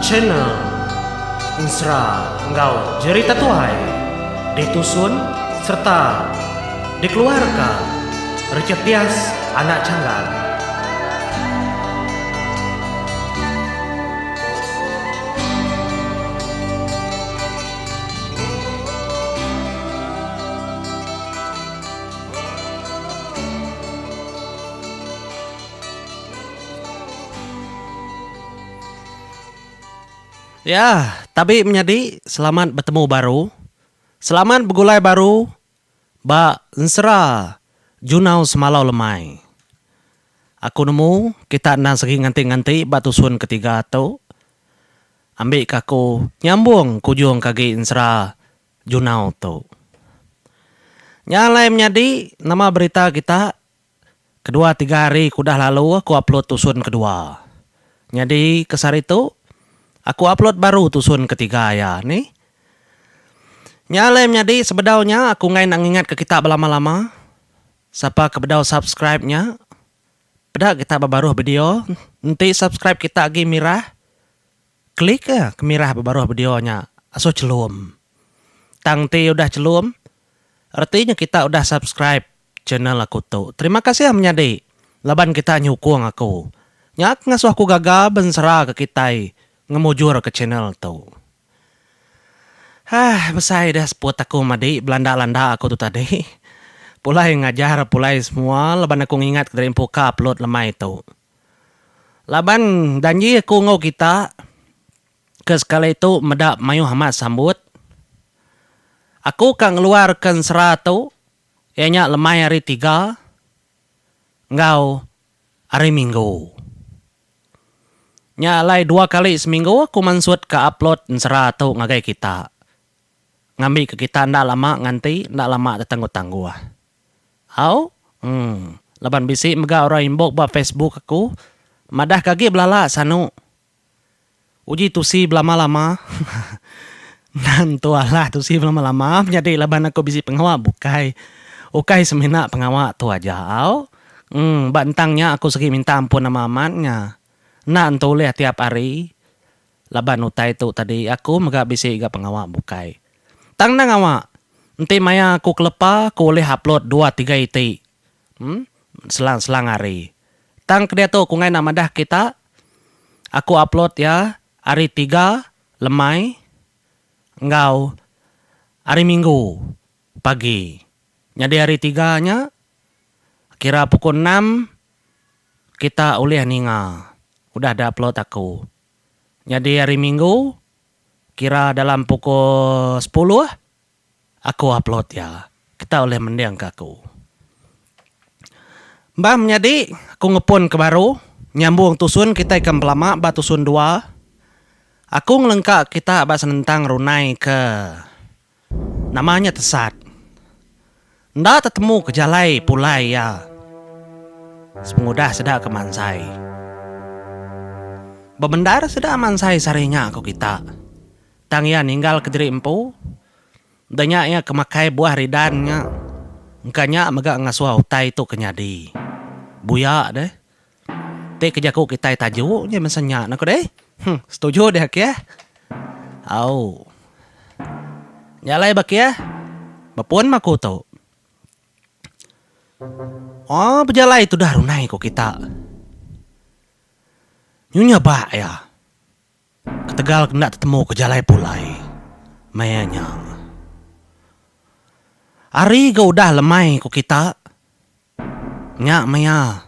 Channel Ensera enggau Jerita Tuai ditusun sereta dikeluarka Richard Tias anak Changgan. Ya, tabi menyadi selamat betemu baru. Selamat begulai baru ba ensera Junau Semalau Lemai. Aku nemu kita endang segi nganti-nganti ba tusun ketiga tu. Ambi ka aku nyambung kujung ke agi ensera Junau tu. Nya alai menyadi nama berita kita kedua tiga hari ke udah lalu aku upload tusun kedua. Nyadi ke sehari tu aku upload baru tusun ketiga iya nih. Nya alai menyadi sebedau nya aku enggai enda ngingat ke kita belama-lama. Sapa ke bedau subscribe nya peda kita ba baruh video enti subscribe kita agi mirah klik ke ke mirah ba baruh video nya asuh chelum. Tang enti udah chelum reti nya kita udah subscribe channel aku tu. Terima kasih menyadi laban kita nyukung aku. Nya ke ngasuh aku gaga bensera ke kitai ngemujur ke channel tu. Hah besai deh seput aku madi belanda-landa aku tu tadi. Pulai ngajar pulai semua laban aku ngingat kediri empu ka upload lemai tu. Laban janji aku enggau kita ke sekali tu meda mayuh amat sambut. Aku ka ngeluarka ensera tu iya nya lemai hari tiga enggau hari minggu. Nya alai dua kali seminggu aku mansutka upload ensera tu ngagai kita. Ngambika kita enda lama nganti, enda lama tetangguh-tangguh. Au? Em. Laban bisi mega orang inbox ba Facebook aku madahka agi belala sanu. Uji tusi belama-lama. Nentu alah tusi belama-lama menyadi laban aku bisi pengawa bukai. Ukai semina pengawa tu aja au. Em ba entang nya aku segi minta ampun nama amat nya. Enda entu ulih tiap hari laban utai tu tadi aku mega bisi ga pengawa bukai. Tang enda ngawa enti maya aku kelepa aku ulih upload dua tiga iti em selang-selang hari. Tang ke diatu aku enggai enda madah kita aku upload iya hari tiga lemai enggau hari minggu pagi. Nyadi hari tiga nya kira pukul enam kita ulih ninga udah da upload aku. Nyadi hari minggu kira dalam pukul sepuluh Aku upload iya. Kita ulih mending ke aku. Bah menyadi aku ngepun ke baru nyambung tusun kitai ke empelama ba tusun dua. Aku ngelengka kita ba senentang runai ke nama nya tesat. Enda tetemu ke jalai pulai iya sepengudah sida ke mansai. Bebendar sida mansai sehari nya ku kita. Tang iya ninggal kediri empu. Udah nya iya ke makai buah ridan nya. Engka nya mega ngasuh utai tu ke nyadi. Buya deh. Ti ke jaku kitai taju nya mesen nya ne ku deh. Huh setuju deh akih. Au. Nya alai ba akih. Bepun meh aku tu. Oh bejalai tudah runai ku kita. Nyu nyabak iya. Ketegal ke enda tetemu ke jalai pulai maya nya. Hari ga udah lemai ku kita nya maya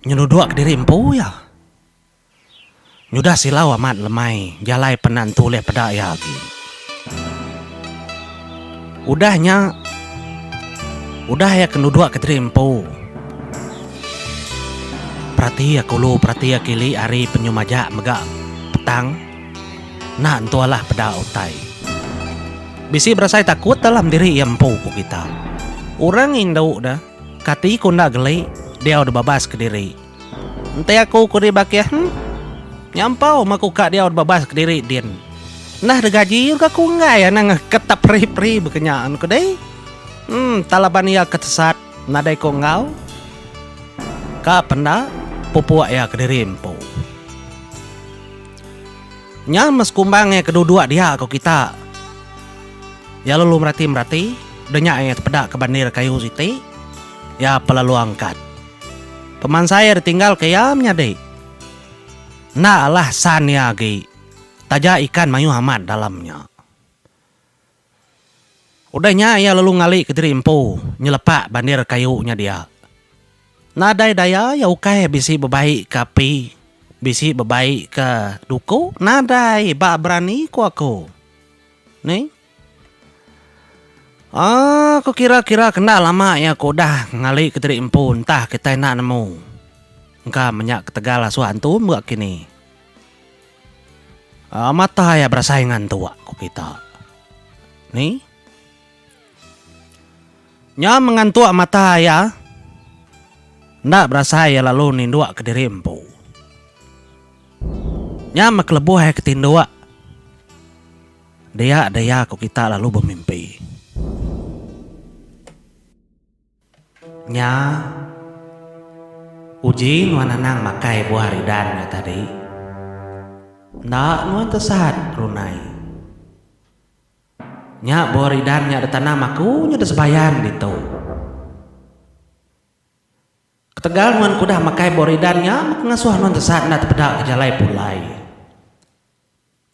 nyenuduk kediri empu iya. Nyudah silau amat lemai jalai pen enda entu ulih peda iya agi. Udah nya, udah iya ke nuduk kediri empu. Perati iya kulu perati iya kili ari penyu majak mega petang enda entu alah peda utai. Bisi berasai takut dalam diri iya empu ku kita. Orang indu da kati ku enda geli diau dibabas kediri. Enti aku ku dibakih hmm. Nyampau meh aku ka diau dibabas kediri din. Nah digaji ga aku enggai anang ketap peri-peri baka nya ku deh. Hmm tang laban iya ke tesat nadai ku enggau. Ka penda pupuk iya kediri empu. Nya meh sekumbang iya ke duduk dia ko kita. Iya lalu merati-merati, udah nya iya tepeda ke bandir kayu siti, iya pa lalu angkat. Pemansai iya ditinggal ke iya menyadi. Enda alah san iya agi, taja ikan mayuh amat dalam nya. Udah nya iya lalu ngali kediri empu nyelepak bandir kayu nya dia. Nadai daya iya ukai bisi bebai ke api, bisi bebai ke duku, nadai ba berani ku aku. Ni. Aaa ku kira-kira ke enda lama iya ku udah ngali kediri empu entah kitai enda nemu. Engka menya ketegal asuh antu mega kini. Mata iya berasai ngantuk, ku kita. Ni? Nya mengantuk mata iya. Enda berasai iya lalu ninduk kediri empu. Nya meh kelebuh iya ke tinduk. Dia daya ku kita lalu bemimpi. Nya, uji nuan anang makai buah ridan nya tadi. Enda nuan tesat, Runai. Nya buah ridan nya ditanam aku nya di sebayan ditu. Ketegal nuan ke udah makai buah ridan nya meh ke ngasuh nuan tesat enda tepeda ke jalai pulai.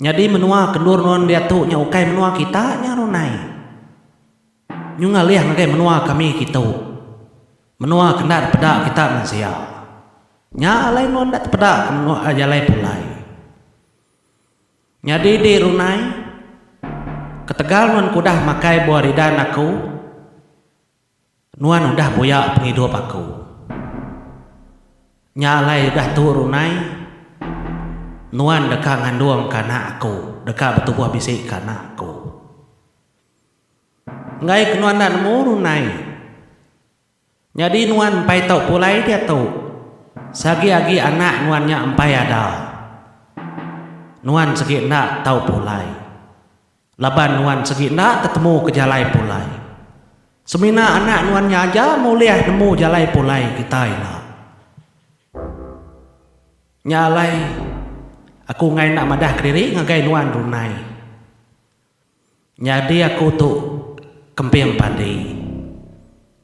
Nyadi menua ke endur nuan diatu nya ukai menua kita nya Runai. Nyu ngalih ngagai menua kami kitu. Menua ke enda dipeda kita mensia. Nya alai nuan enda tepeda ke menua jalai pulai. Nyadi di Runai, ketegal nuan ke udah makai buah ridan aku, Nuan udah buya pengidup aku. Nya alai udah tu Runai, nuan deka ngandungka anak aku, deka betubuh bisi ke anak aku. Enggai ke nuan enda nemu Runai. Nyadi nuan empai tau pulai diatu, seagi agi anak nuan nya empai ada. Nuan segi enda tau pulai. Laban nuan segi enda tetemu ke jalai pulai. Semina anak nuan nya aja meh ulih nemu jalai pulai kita ila. Nya alai, aku enggai enda madah kediri ngagai nuan Runai. Nyadi aku tu Kemping Padi.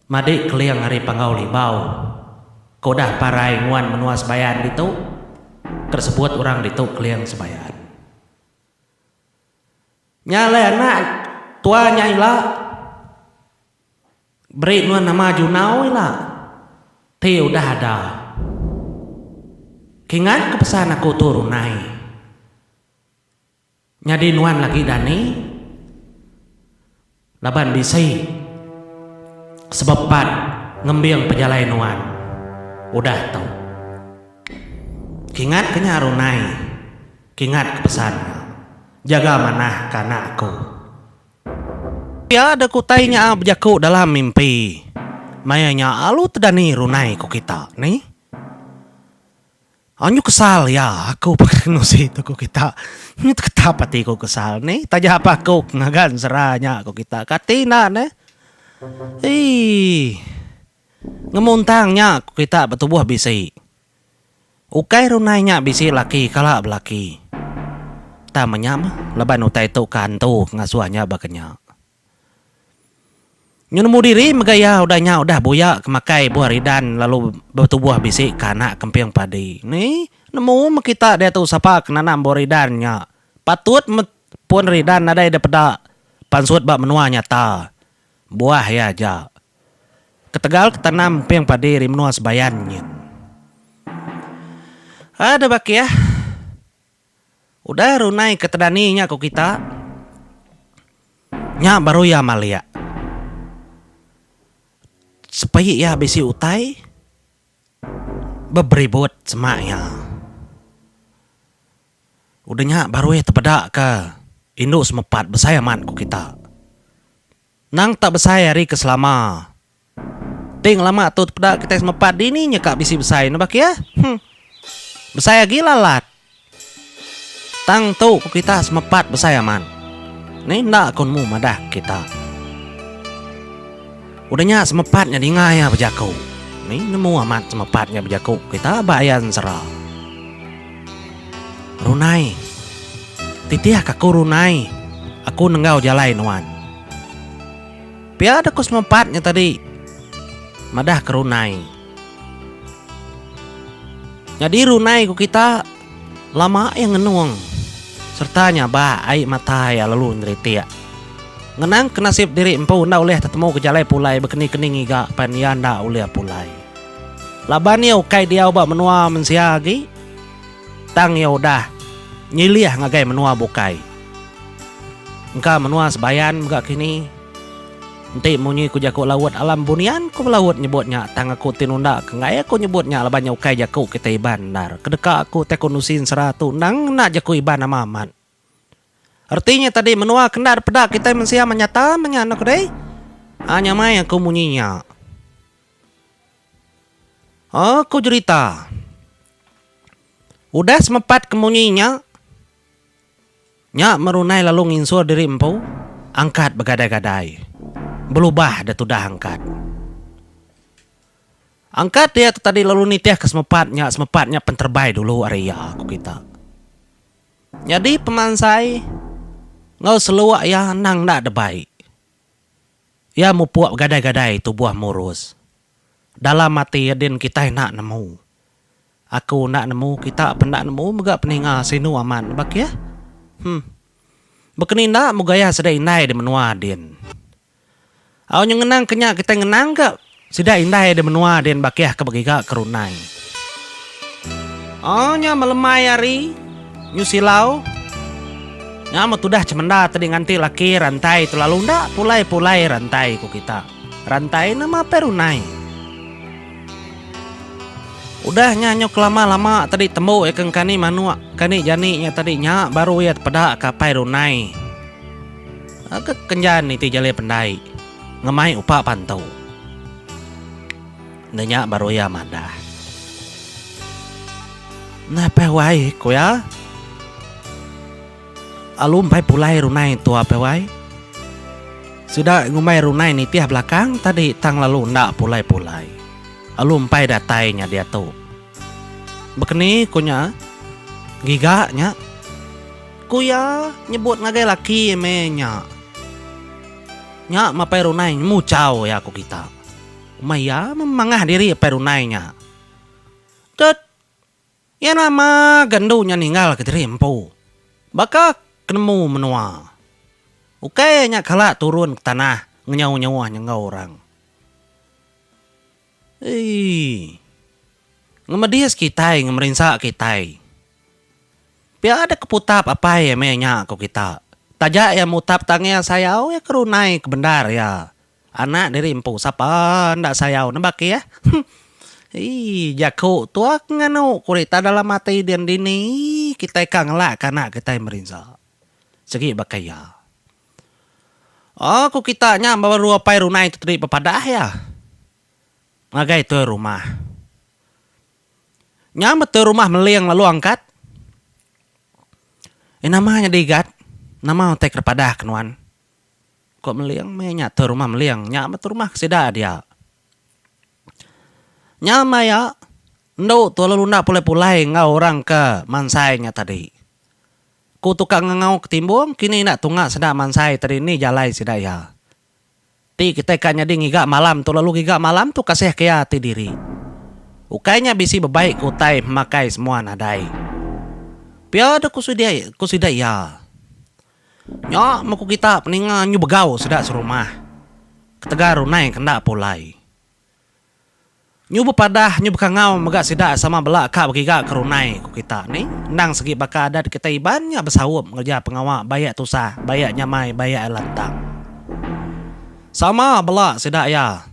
Madi Keling ari Panggau Libau ke udah parai nguan menua Sebayan ditu ke disebut orang ditu Keling Sebayan. Nya alai anak tua nya ila beri nuan nama Junau ila ti udah ada. Kingat ke pesan aku tu Runai. Nyadi nuan lagi dani laban bisi sebepat ngembing pejalai nuan udah tu. Kingat ke nya Runai. Kingat ke pesan nya. Jaga manah ke anak aku. Pia dek utai nya bejaku dalam mimpi. Maya nya alu tedani runai ku kita ni. Anyu kesal iya aku pekara ngusi tu ku kita. Nyu teketap ati ku kesal ni taja pa aku ke ngaga ensera nya ku kita. Kati enda neh. Eii. Ngemuntang nya ku kita betubuh bisi. Ukai runai nya bisi laki kala belaki. Tang menya meh laban utai tu ke antu ke ngasuh nya baka nya. Nyu nemu diri mega iya udah nya udah buya ke makai buah ridan lalu betubuh bisi ke anak kemping padi. Ni nemu meh kita diatu sapa ke nanam buah ridan nya. Patut meh pun ridan nadai dipeda pansut ba menua nyata. Buah iya aja. Ketegal ke tanam emping padi ari menua Sebayan nyin. Ada bakih. Udah runai ke tedani nya ku kita. Nya baru iya malik. Sepi iya bisi utai beberibut semak iya. Udah nya baru iya tepeda ke indu semepat besai amat ku kita. Nang tak besai ari ke selama. Ti ngelama tu tepeda kitai semepat dini nya ka bisi besai ne baki ah. Huh. Besai agi lalat. Tang tu ku kita semepat besai amat. Ni enda aku nemu madah kita. Udah nya semepat nya dinga iya bejaku. Ni nemu amat semepat nya bejaku kita ba ayan sera. Runai. Titih ka aku Runai, aku nenggau jalai nuan. Pia deh ku semepat nya tadi madah ke Runai. Nyadi Runai ku kita lama iya ngenung sereta nyabak ai mata iya lalu nyeritik. Ngenang ke nasib diri empu enda ulih tetemu ke jalai pulai bekeni-keni ngiga pan iya enda ulih pulai. Laban iya ukai diau ba menua mensia agi tang iya udah nyilih ngagai menua bukai. Engka menua Sebayan mega kini. Enti munyi ku jaku laut alam bunian ku belaut nyebut nya tang aku ti nunda ke enggai aku nyebut nya laban nya ukai jaku kitai Iban endar. Kedeka aku tai ku nusi ensera tu endang ngena jaku Iban ama amat. Reti nya tadi menua ke enda dipeda kitai mensia menyata menya enda ku deh. Aa nyamai aku munyi nya. Aa ku jerita. Udah semepat ke munyi nya. Nya merunai lalu nginsur diri empu angkat begadai-gadai. Belubah deh tudah angkat. Angkat iya tu tadi lalu nitihka semepat nya, semepat nya pen terebai dulu ari iya, ku kita. Nyadi pemansai enggau seluk iya endang enda debai. Iya mupuk begadai-gadai tubuh murus. Dalam ati iya din kitai enda nemu. Aku enda nemu kita pen enda nemu mega peninga sinu amat ne bakih. Huh. Bekeni enda mu gaya sida indai di menua din. Au nyu ngenang ke nya kitai ngenang ga sida indai di menua din bakih ke begiga ke runai. Au nya melemai hari nyu silau nya me tudah chemenda tadi nganti laki rantai tu lalu enda pulai-pulai rantai ku kita. Rantai nama apai runai. Udah nya nyau kelama lama tadi tembu iya ke engkani manuk kani jani nya tadi nya baru iya tepeda ke apai Runai ke kenjan iti jalai pendai ngemai upa pantu. Enda nya baru iya madah. Nah apai wai ku iya. Alu empai pulai Runai tua apai wai. Sida ngumbai Runai nitih belakang tadi tang lalu enda pulai-pulai. Alu empai datai nya diatu. Bekeni ku nya giga nya. Ku iya nyebut ngagai laki meh nya. Nya mapai Runai nyemuchau iya ku kita. Umai iya mangah diri apai Runai nya. Tet. Iya nama ga endu nya ninggal ke diri empu. Baka ke nemu menua. Ukai nya kala turun ke tanah ngenyauh-nyauh nyenggau orang. Eii. Ngemedis kitai ngemerinsa kitai. Pia dek putap apai meh nya ku kita. Taja iya mutap tang iya sayau iya ke runai ke bendar iya. Anak diri empu sapa enda sayau ne baki ah. Ii jaku tua ke nganu kurita dalam ati din dini kitai ka ngelak ka anak kitai merinsa. Sigi baka iya. Oh ku kita nya baru apai runai tu tadi bepadah iya ngagai tuai rumah. Nya meh tuai rumah meling lalu angkat. Eh nama nyadi gat nama utai ke dipadah ke nuan. Ko Meling meh nya tu rumah Meling nya meh tu rumah ke sida dia. Nya maya endu tu lalu enda pulai-pulai enggau orang ke mansai nya tadi. Ku tukang ngangau ke timbung kini enda tunga sida mansai tadi ni jalai sida iya. Ti kitai ka nyadi ngiga malam tu lalu ngiga malam tu kasih ke iya ati diri. Ukai nya bisi bebaik ke utai pemakai semua nadai. Pia deh ku sida iya. Nya meh ku kita peninga nyu begau sida serumah ketegal runai ke enda pulai. Nyu bepadah nyu bekangau mega sida sama bela ka begiga ke runai ku kita ni endang segi baka adat kitai Iban nya besaup ngereja pengawa baik tusah baik nyamai baik lantang. Sama bela sida iya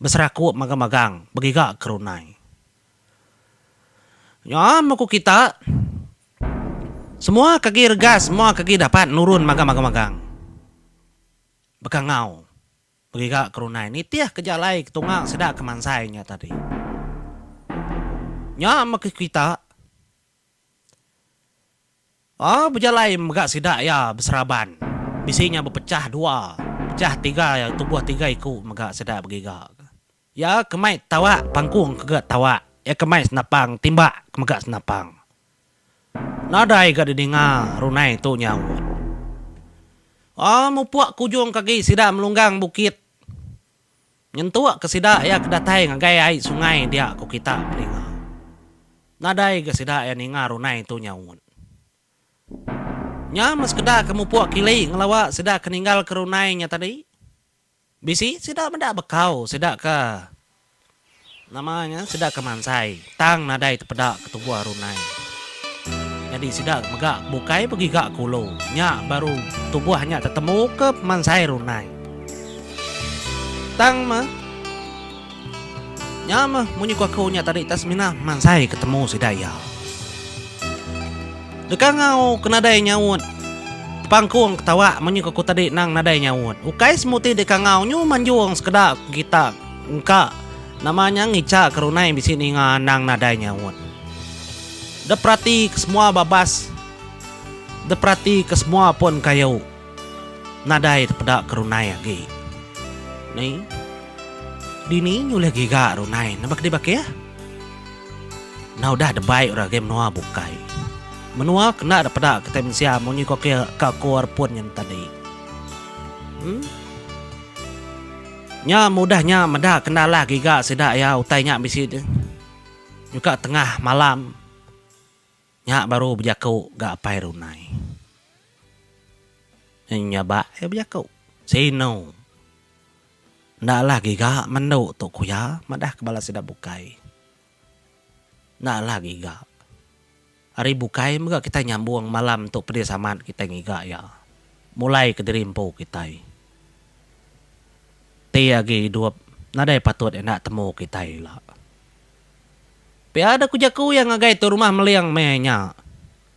beserakup magang-magang begiga ke runai. Nya meh ku kita. Semua ke agi regas semua ke agi dapat nurun magang-magang-magang. Bekangau begiga ke runai nitih ke jalai ke tunga sida ke mansai nya tadi. Nya meh ke kita. Aaa bejalai mega sida iya beseraban. Bisi nya bepechah dua, pechah tiga tubuh tiga iku mega sida begiga. Iya ke mai tawak pangkung ke ga tawak, iya ke mai senapang timbak ke mega senapang. Nadai ga didinga runai tu nyaut. Aa mupuk ke ujung ke agi sida melunggang bukit. Nyentuk ke sida iya ke datai ngagai ai sungai dia ku kita peninga. Nadai ga sida iya ninga runai tu nyaut. Nya meh sekeda ke mupuk kili ngelawa sida ke ninggal ke runai nya tadi. Bisi sida meda bekau sida ke Nama nya sida ke mansai tang nadai tepeda ke tubuh runai. Nyadi sida mega bukai begiga ke ulu nya baru tubuh nya tetemu ke pemansai runai. Tang meh nya meh munyi ku aku nya tadi tak semina mansai ke temu sida iya. Deka ngau ke nadai nyaut pangkung ketawa munyi ku aku tadi nang nadai nyaut. Ukai semuti deka ngau nyu manjung sekeda kita. Engka nama nya ngicha ke runai bisi ninga anang nadai nyaut. Dep perati ke semua babas dep perati ke semua pun kayu nadai tepeda ke runai agi. Ni dini nyulih giga runai ne baka dibakih. Enda udah debai orang agi menua bukai. Menua ke enda depeda kitai mensia munyi ko ke ka ko repun nyen tadi. Em. Nya mudah nya meda kendala giga sida iya utai nya bisi nyuka tengah malam nya baru bejaku ga apai Runai. Nya ba iya bejaku sinu enda alah giga mendu tu ku iya madah ke bala sida bukai. Enda alah giga. Ari bukai mega kitai nyambung malam tu pedis amat kitai ngiga iya. Mulai kediri empu kitai. Ti agi idup nadai patut enda temu kitai ila. Pia da ku jaku iya ngagai tu rumah meling meh nya.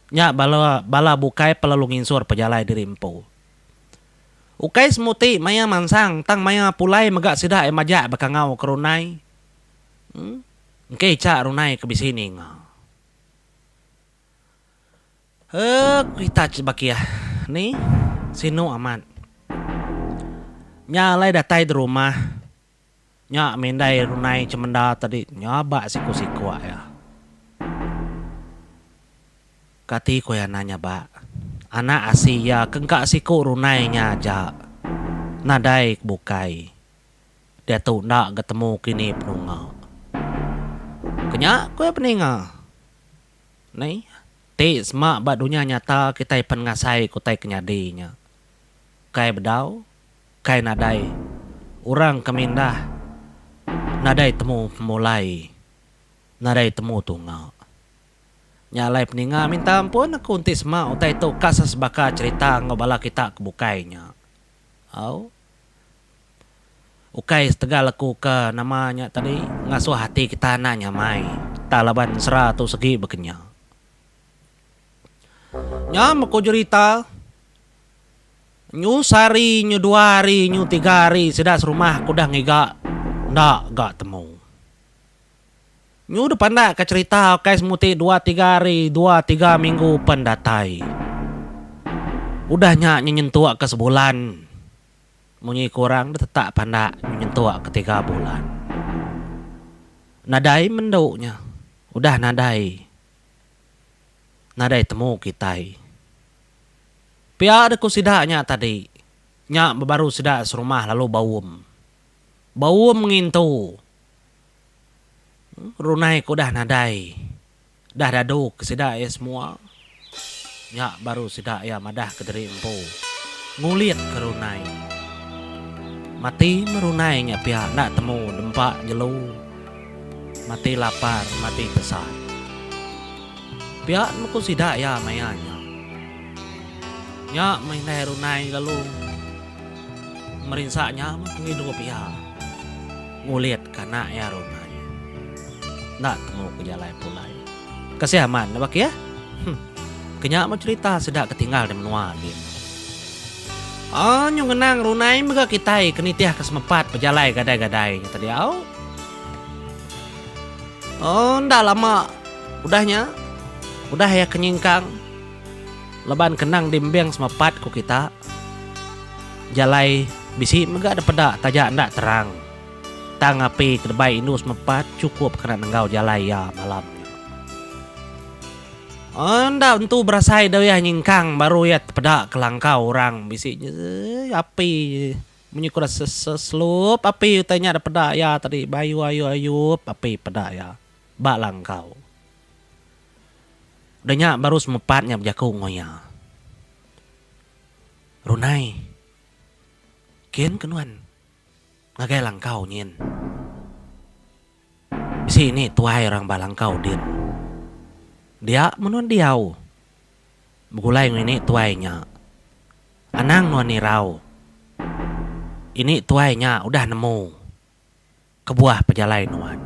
Nya bala bala bukai pelalu nginsur pejalai diri empu. Ukai semuti maya mansang tang maya pulai mega sida iya majak bekangau ke runai. Em engke icha runai ke bisi ninga. Hek kita bakih ni sinu amat. Nya alai datai di rumah nya mindai runai chemenda tadi nyabak siku-siku iya. Kati ku iya enda nyabak. Anak asi iya ke engka siku runai nya aja nadai ke bukai. Diatu enda ga temu kini penunga. Kenya ku iya peninga. Ney, ti sema ba dunya nyata kitai pen ngasai ke utai ke nyadi nya. Kai bedau, kai nadai, orang ke mindah nadai temu pemulai, nadai temu tunga. Nya alai peninga minta ampun aku enti sema utai tu ka sesebaka cherita enggau bala kita ke bukai nya. Au. Ukai setegal aku ke nama nya tadi ngasuh ati kita enda nyamai tang laban ensera tu segi bekenya. Nya meh ku jerita nyu sehari nyu dua hari nyu tiga hari sida serumah ke udah ngiga enda ga temu. Nyu dep pandak ka cherita ukai semuti dua tiga hari dua tiga minggu pen datai. Udah nya nyu nyentuk ka sebulan. Munyi ku orang deh tetak pandak nyentuk ke tiga bulan. Nadai mendu nya. Udah nadai. Nadai temu kitai. Pia deh ku sida nya tadi. Nya bebaru sida serumah lalu baum. Baum ngintu. Runai ke udah nadai. Dah dadu ke sida iya semua. Nya baru sida iya madah ke diri empu ngulit ke runai. Mati meh runai nya pia enda temu dempa jelu. Mati lapar mati tesat. Pia meh ku sida iya maya nya. Nya meh indai runai lalu merinsa nya meh pengidup iya. Ngulit ke anak iya runai. Enda temu ke jalai pulai. Kasih amat ne bakih. Huh. Kenya meh cherita sida ke tinggal di menua din. Aaa nyu ngenang runai mega kitai ke nitih ke semepat pejalai gadai-gadai nya tadi au. Oh enda lama udah nya udah iya ke nyingkang laban kenang diembing semepat ku kita. Jalai bisi mega dipeda taja enda terang. Tang api ke debai indu semepat chukup kena nenggau jalai iya malam nya. Enda entu berasai dau iya nyingkang baru iya tepeda ke langkau orang bisi api munyi ku seselup api utai nya dipeda iya tadi bayu ayu ayup api peda iya ba langkau. Udah nya baru semepat nya bejaku enggau iya. Runai kin ke nuan ngagai langkau nyin. Bisi ini tuai orang ba langkau din. Dia menua diau. Begulai enggau ini tuai nya. Anang nuan irau. Ini tuai nya udah nemu kebuah pejalai nuan.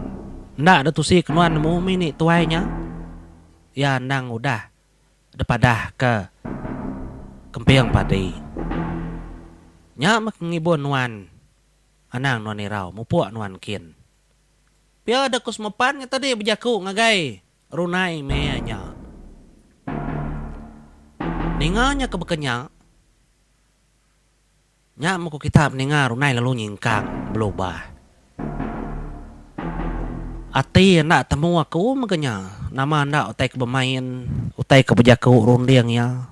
Enda deh tusi ke nuan nemu mih ini tuai nya. Iya endang udah depadah ke kemping padi. Nya meh ke ngibun nuan. Anang nuan irau mupuk nuan kin. Pia deh ku semepan nya tadi bejaku ngagai Runai meh nya. Ninga nya ke baka nya, nya meh ku kita ninga Runai lalu nyingkang belubah. Ati enda temu aku mega nya nama enda utai ke bemain, utai ke bejaku runding iya.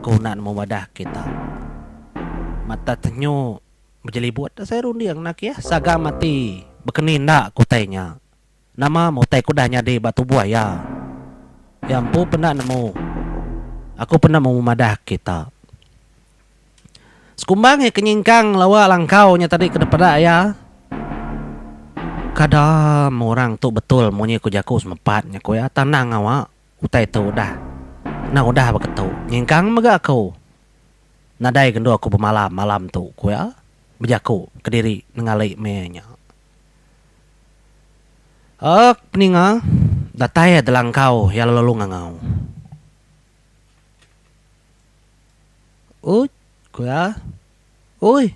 Ku enda nemu madah kita. Mata tenyu bejelibut asai runding enda kih sagam ati bekeni enda ku utai nya. Nama meh utai ke udah nyadi ba tubuh iya. Iya empu penda nemu. Aku penda nemu madah kita. Sekumbang iya ke nyingkang lawa langkau nya tadi ke dipeda iya. Kada meh orang tu betul munyi ku jaku semepat nya ku iya tang endang ngawa. Utai tu udah. Endang udah baka tu. Nyingkang mega aku. Nadai gendu aku bemalam malam tu, ku iya bejaku kediri nengali meh nya. Ek peninga datai iya delangkau iya lalu ngangau. Uj, ku iya. Ui.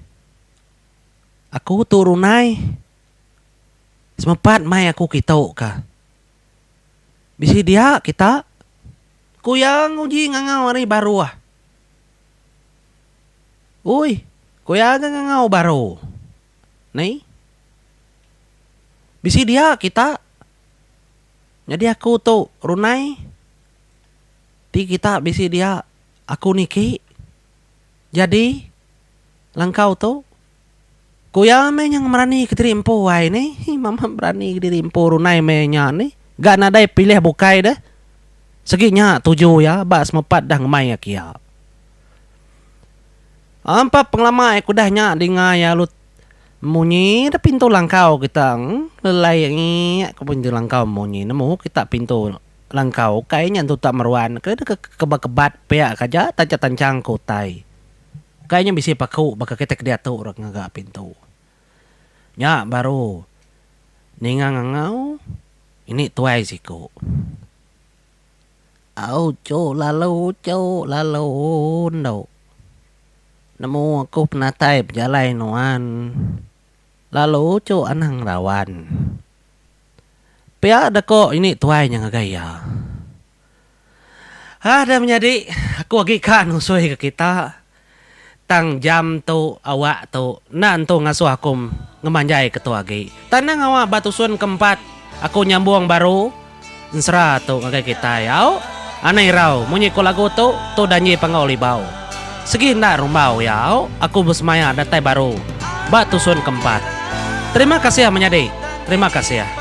Aku tu Runai. Semepat mai aku kitu ka. Bisi dia kita? Ku iya nguji ngangau ari baruh. Ui, ku iya ga ngangau baru. Nei. Bisi dia kita? Nyadi aku tu Runai. Ti kita bisi dia, aku niki. Jadi, langkau tu. Ku iya meh nya ngemerani kediri empu ai nih. Hi mama berani kediri empu runai meh nya nih. Ga nadai pilih bukai deh. Segi nya tuju iya ba semepat dah ngemai iya kia. Empa pengelama iya ke udah nya dinga iya lalu munyi da pintu langkau kita lelai ngiak ke pintu langkau munyi nemu kita pintu langkau ukai nya entu tak meruan ke kebat-kebat pia ke aja tanchang-tanchang ke utai. Ukai nya bisi paku baka kitai ke diatu orang ngaga pintu. Nya baru ninga ngangau ini tuai siku. Au chu lalu chu lalu endu. Nemu aku penatai pejalai nuan lalu chu anang rawan. Pia deko ini tuai nya ngagai iya. Hah deh menyadi, aku agi ka nusui ke kita. Tang jam tu, awak tu, enda entu ngasuh aku ngemanjai ke tu agi. Tang enda ngawa ba tusun ke empat, aku nyambung baru ensera tu ngagai kitai au. Anang irau, munyi ku lagu tu, tu danji Panggau Libau. Segi enda rumbau iya au, aku besemaya datai baru ba tusun ke empat. Terima kasih menyadi. Terima kasih.